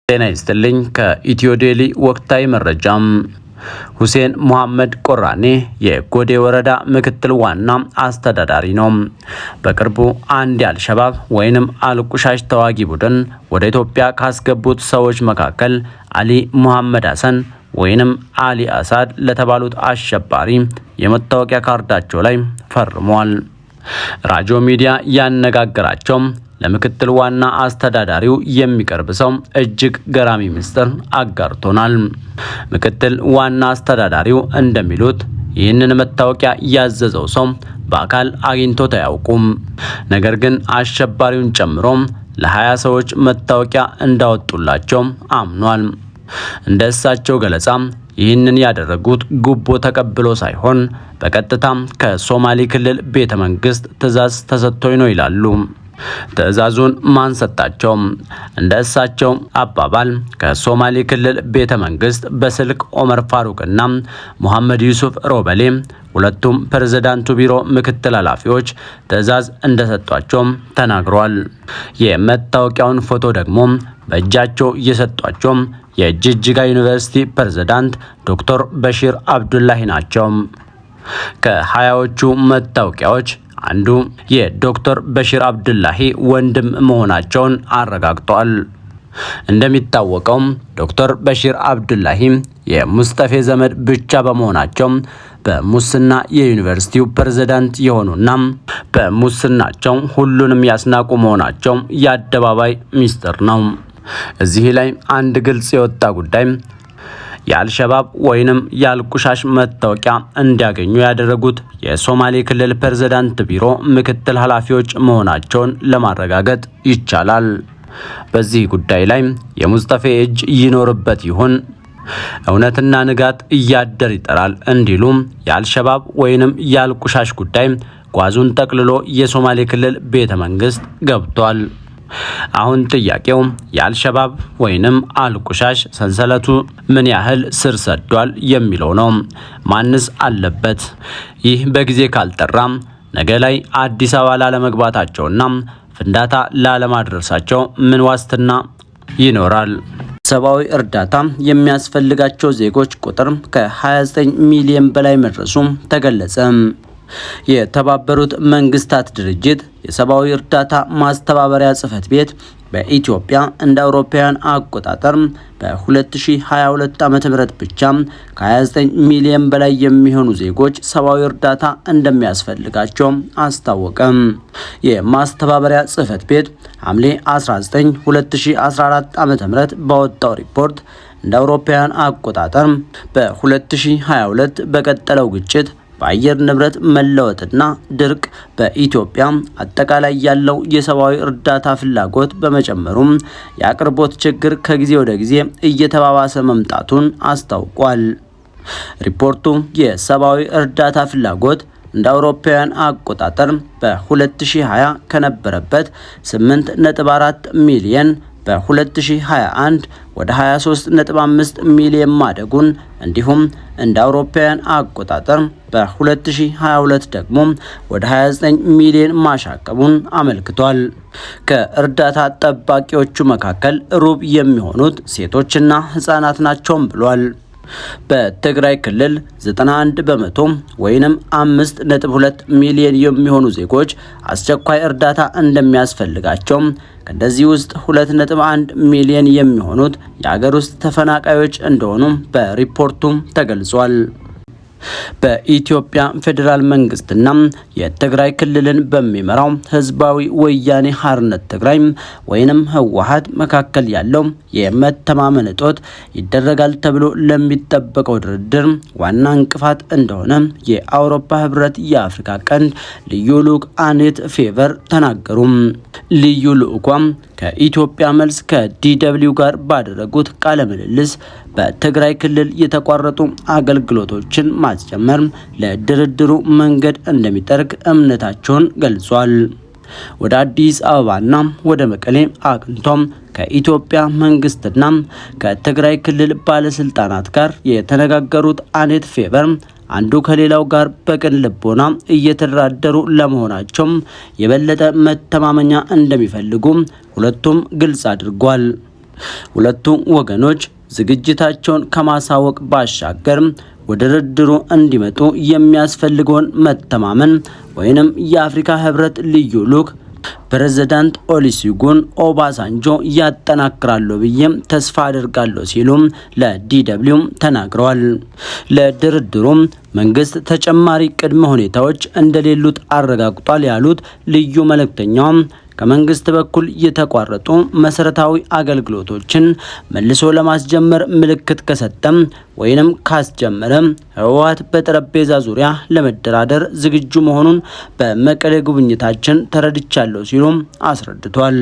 ጤና ይስጥልኝ። ከኢትዮ ዴሊ ወቅታዊ መረጃም ሁሴን ሙሐመድ ቆራኔ የጎዴ ወረዳ ምክትል ዋና አስተዳዳሪ ነው። በቅርቡ አንድ የአልሸባብ ወይንም አልቁሻሽ ተዋጊ ቡድን ወደ ኢትዮጵያ ካስገቡት ሰዎች መካከል አሊ ሙሐመድ ሐሰን ወይንም አሊ አሳድ ለተባሉት አሸባሪ የመታወቂያ ካርዳቸው ላይ ፈርሟል። ራጆ ሚዲያ ያነጋገራቸው ለምክትል ዋና አስተዳዳሪው የሚቀርብ ሰው እጅግ ገራሚ ምስጢር አጋርቶናል። ምክትል ዋና አስተዳዳሪው እንደሚሉት ይህንን መታወቂያ ያዘዘው ሰው በአካል አግኝቶት አያውቁም። ነገር ግን አሸባሪውን ጨምሮ ለ20 ሰዎች መታወቂያ እንዳወጡላቸው አምኗል። እንደ እሳቸው ገለጻ ይህንን ያደረጉት ጉቦ ተቀብሎ ሳይሆን በቀጥታ ከሶማሌ ክልል ቤተ መንግስት ትዕዛዝ ተሰጥቶኝ ነው ይላሉ። ትዕዛዙን ማን ሰጣቸው? እንደ እሳቸው አባባል ከሶማሌ ክልል ቤተ መንግስት በስልክ ኦመር ፋሩቅና ሙሐመድ ዩሱፍ ሮበሌ ሁለቱም ፕሬዝዳንቱ ቢሮ ምክትል ኃላፊዎች ትዕዛዝ እንደሰጧቸው ተናግረዋል። የመታወቂያውን ፎቶ ደግሞ በእጃቸው እየሰጧቸው የጅጅጋ ዩኒቨርሲቲ ፕሬዝዳንት ዶክተር በሺር አብዱላሂ ናቸው። ከ20ዎቹ መታወቂያዎች አንዱ የዶክተር በሺር አብዱላሂ ወንድም መሆናቸውን አረጋግጧል። እንደሚታወቀው ዶክተር በሺር አብዱላሂ የሙስጠፌ ዘመድ ብቻ በመሆናቸው በሙስና የዩኒቨርሲቲው ፕሬዝዳንት የሆኑና በሙስናቸው ሁሉንም ያስናቁ መሆናቸው የአደባባይ ሚስጥር ነው። እዚህ ላይ አንድ ግልጽ የወጣ ጉዳይ የአልሸባብ ወይንም የአልቁሻሽ መታወቂያ እንዲያገኙ ያደረጉት የሶማሌ ክልል ፕሬዝዳንት ቢሮ ምክትል ኃላፊዎች መሆናቸውን ለማረጋገጥ ይቻላል። በዚህ ጉዳይ ላይ የሙስጠፌ እጅ ይኖርበት ይሆን? እውነትና ንጋት እያደር ይጠራል እንዲሉ የአልሸባብ ወይንም የአልቁሻሽ ጉዳይ ጓዙን ጠቅልሎ የሶማሌ ክልል ቤተ መንግስት ገብቷል። አሁን ጥያቄው የአልሸባብ ወይንም አልቁሻሽ ሰንሰለቱ ምን ያህል ስር ሰዷል የሚለው ነው። ማንስ አለበት? ይህ በጊዜ ካልጠራ ነገ ላይ አዲስ አበባ ላለመግባታቸውና ፍንዳታ ላለማድረሳቸው ምን ዋስትና ይኖራል? ሰብአዊ እርዳታ የሚያስፈልጋቸው ዜጎች ቁጥር ከ29 ሚሊዮን በላይ መድረሱ ተገለጸ። የተባበሩት መንግስታት ድርጅት የሰብአዊ እርዳታ ማስተባበሪያ ጽሕፈት ቤት በኢትዮጵያ እንደ አውሮፓውያን አቆጣጠር በ2022 ዓ.ም ብቻ ከ29 ሚሊዮን በላይ የሚሆኑ ዜጎች ሰብአዊ እርዳታ እንደሚያስፈልጋቸው አስታወቀ። የማስተባበሪያ ጽሕፈት ቤት ሐምሌ 19 2014 ዓ.ም ባወጣው ሪፖርት እንደ አውሮፓውያን አቆጣጠር በ2022 በቀጠለው ግጭት፣ በአየር ንብረት መለወጥና ድርቅ በኢትዮጵያ አጠቃላይ ያለው የሰብአዊ እርዳታ ፍላጎት በመጨመሩም የአቅርቦት ችግር ከጊዜ ወደ ጊዜ እየተባባሰ መምጣቱን አስታውቋል። ሪፖርቱ የሰብአዊ እርዳታ ፍላጎት እንደ አውሮፓውያን አቆጣጠር በ2020 ከነበረበት 8.4 ሚሊየን በ2021 ወደ 23.5 ሚሊዮን ማደጉን እንዲሁም እንደ አውሮፓውያን አቆጣጠር በ2022 ደግሞ ወደ 29 ሚሊዮን ማሻቀቡን አመልክቷል። ከእርዳታ ጠባቂዎቹ መካከል ሩብ የሚሆኑት ሴቶችና ህጻናት ናቸውም ብሏል። በትግራይ ክልል 91% ወይንም 5.2 ሚሊዮን የሚሆኑ ዜጎች አስቸኳይ እርዳታ እንደሚያስፈልጋቸው፣ ከእነዚህ ውስጥ 2.1 ሚሊዮን የሚሆኑት የአገር ውስጥ ተፈናቃዮች እንደሆኑ በሪፖርቱ ተገልጿል። በኢትዮጵያ ፌዴራል መንግስትና የትግራይ ክልልን በሚመራው ህዝባዊ ወያኔ ሓርነት ትግራይ ወይንም ህወሓት መካከል ያለው የመተማመን እጦት ይደረጋል ተብሎ ለሚጠበቀው ድርድር ዋና እንቅፋት እንደሆነ የአውሮፓ ህብረት የአፍሪካ ቀንድ ልዩ ልዑክ አኔት ፌቨር ተናገሩ። ልዩ ልዑኳም ከኢትዮጵያ መልስ ከዲደብሊው ጋር ባደረጉት ቃለ ምልልስ በትግራይ ክልል የተቋረጡ አገልግሎቶችን ማስጀመር ለድርድሩ መንገድ እንደሚጠርግ እምነታቸውን ገልጿል። ወደ አዲስ አበባና ወደ መቀሌ አቅንቶም ከኢትዮጵያ መንግስትና ከትግራይ ክልል ባለስልጣናት ጋር የተነጋገሩት አኔት ፌቨር አንዱ ከሌላው ጋር በቅን ልቦና እየተደራደሩ ለመሆናቸው የበለጠ መተማመኛ እንደሚፈልጉ ሁለቱም ግልጽ አድርጓል። ሁለቱ ወገኖች ዝግጅታቸውን ከማሳወቅ ባሻገር ወደ ድርድሩ እንዲመጡ የሚያስፈልገውን መተማመን ወይንም የአፍሪካ ህብረት ልዩ ልዑክ ፕሬዝዳንት ኦሉሴጉን ኦባሳንጆ ያጠናክራሉ ብዬ ተስፋ አደርጋለሁ ሲሉም ለዲደብሊው ተናግረዋል። ለድርድሩም መንግስት ተጨማሪ ቅድመ ሁኔታዎች እንደሌሉት አረጋግጧል ያሉት ልዩ መልእክተኛውም ከመንግስት በኩል የተቋረጡ መሰረታዊ አገልግሎቶችን መልሶ ለማስጀመር ምልክት ከሰጠም ወይንም ካስጀመረ ህወሓት በጠረጴዛ ዙሪያ ለመደራደር ዝግጁ መሆኑን በመቀሌ ጉብኝታችን ተረድቻለሁ ሲሉም አስረድቷል።